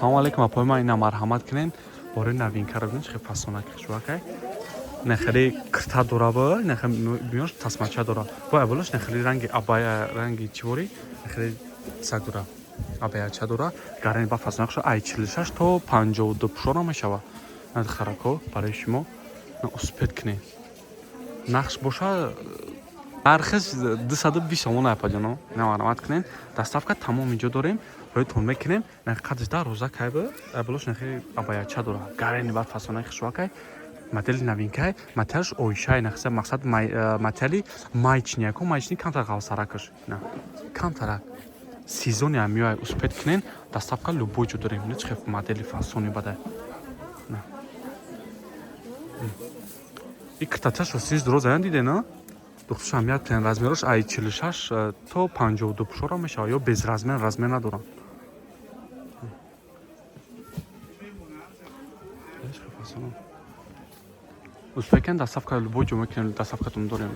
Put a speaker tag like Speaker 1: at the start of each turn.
Speaker 1: Салому алейкум, апои ман, ина марҳамат кунен, бораи новинкаро бинед, чӣ хел фасонак хушвакай. Ина хеле кирта дора, ба ина хеле тасмача дора. Бо аввалаш ина хеле ранги абая, ранги чивори, ина хеле саг дора. Абаяча дора. Гарани ба фасонак шо ай 46 то 52 пушора мешава. На духтарако, барои шумо на успеть кунед. Нақш боша, нархаш 220 сомон, апаҷоно. Ина марҳамат кунед. Доставка тамом инҷо дорем. Рӯйтон мекунем. Қадаш дар роза кайба, болош нахи абаяча дора. Гарани баъд фасонаи хушвакай. Модели новинкай, материалш оишай, нахса мақсад материали маечный, маечный камтар ғавсаракаш. На. Камтарак. Сезони ам меояд, успеть кунен, доставка любой ҷо дорем. Не чӣ модели фасони бадай. На. И киртачаш сиз дороза диде, на? Духтуш ҳамият кунен, размерош ай 46 то 52 пушора мешавад ё без размер, размер надорам. Узбекан доставка любой ҷо мекунем, доставкатон дорем.